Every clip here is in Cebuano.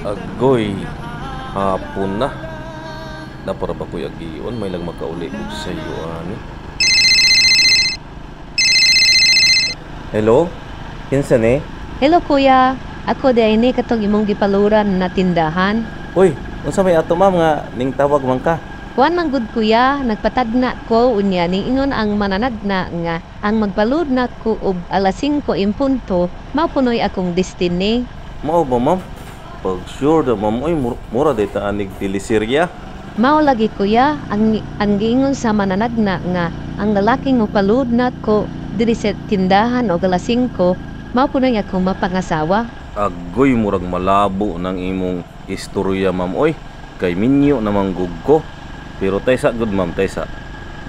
Agoy, hapon na. Napara ba ko'y agion? May lang makauli ko sa iyo, ani. Hello? Kinsa ni? Hello kuya, ako day ni katong imong gipaluran na tindahan. Uy, unsa may ato ma'am nga ning tawag man ka? Kuan man gud kuya, nagpatagna ko unya ning ingon ang mananagna nga ang magpalud na ko og alas 5 en punto, mao punoy akong destiny. Mao ba ma'am? Pag sure da ma'am, oy mura day ta anig teleserye. Mao lagi kuya, ang giingon sa mananagna nga ang lalaking mopalud na ko diri sa tindahan og alas 5, mao punoy akong mapangasawa. Agoy, murag malabo ng imong istorya ma'am oy. Kay minyo namang gug ko. Pero taysa gud ma'am, taysa.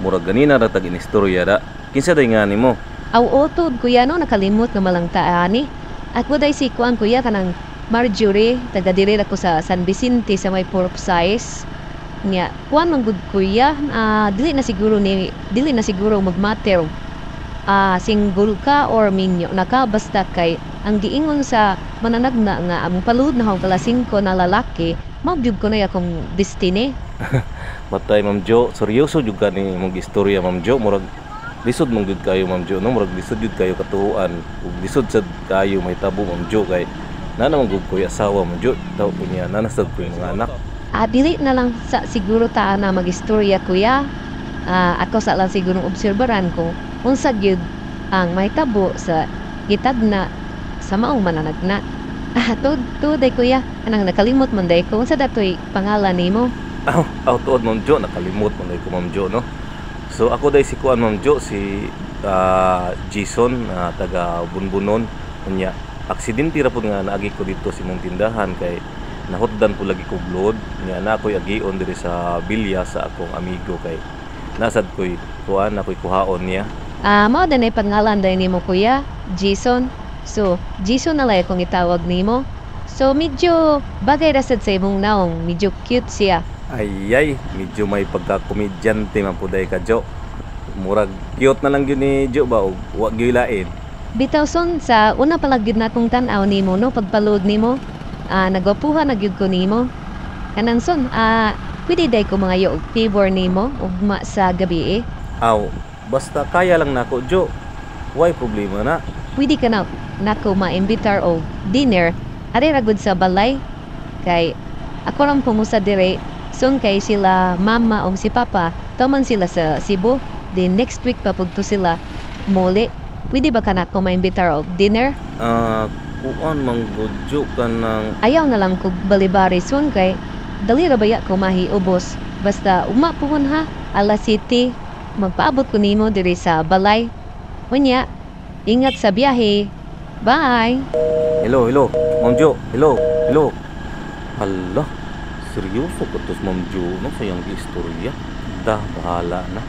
Murag ganina ra tag inistorya da. Kinsa day nga nimo? Aw otod kuya no, nakalimot nga malang taani. Ako day si kuan kuya kanang Marjorie, taga diri ra ko sa San Vicente sa may pork size. Nya, kuan man gud kuya, dili na siguro magmatter. Single ka or minyo na ka, basta kay ang giingon sa mananagna nga ang palud na akong alas 5 na lalaki, mao gyud ko na akong destiny. Matay Ma'am Jo, seryoso jud ka ni imong istorya Ma'am Jo, murag lisod man gyud kayo Ma'am Jo, no? Murag lisod jud kayo katuoan ug lisod sad kayo may tabo Ma'am Jo kay na naman gud ko'y asawa Ma'am Jo, taw po niya na nasad ko yung mga anak. Dili na lang sa siguro ta na magistorya kuya. Ako sa lang siguro obserbaran ko unsa gyud ang mahitabo sa gitagna sa maong mananagna. Tud tud day kuya, anang nakalimot man day ko unsa datoy pangalan nimo? Aw, aw tuod Ma'am Jo, nakalimot man day ko Ma'am Jo, no. So ako day si kuan Ma'am Jo, si Jason, taga Bunbunon. Unya, aksidente ra pud nga naagi ko dito sa imong tindahan kay nahutdan po lagi ko blood. Nya na ako'y agion diri sa bilya sa akong amigo kay nasad ko'y kuan, ako'y kuhaon niya. Mao danay pangalan day nimo kuya, Jason. So, Jason na lang akong itawag nimo. So, medyo bagay ra sad sa imong naong, medyo cute siya. Ay ay, medyo may pagka-komedyante man po day ka Jo. Murag cute na lang gyud ni Jo ba og wa gyud lain. Bitaw son, sa una pa lang gyud natong tan-aw nimo no, pagpalud nimo, nagwapuha na gyud ko nimo. Kanan son, pwede day ko mga og favor nimo ugma sa gabi eh. Aw, basta kaya lang nako Jo. Way problema na. Pwede ka na nako maimbitar og dinner ari ra gud sa balay kay ako ram pumusa dire son kay sila mama og si papa taman sila sa Cebu, then next week pa pud to sila muli. Pwede ba ka nako maimbitar og dinner? Kuan man gud Jo kanang Ayaw na lang kog balibari son kay dali ra baya ko mahiubos. Basta ugma puhon ha, alas 7 magpaabot ko nimo diri sa balay. Unya, ingat sa biyahe. Bye. Hello, hello, Ma'am Jo. Hello, hello. Hala, seryoso ko tos Ma'am Jo no sa iyang istorya. Da, bahala na.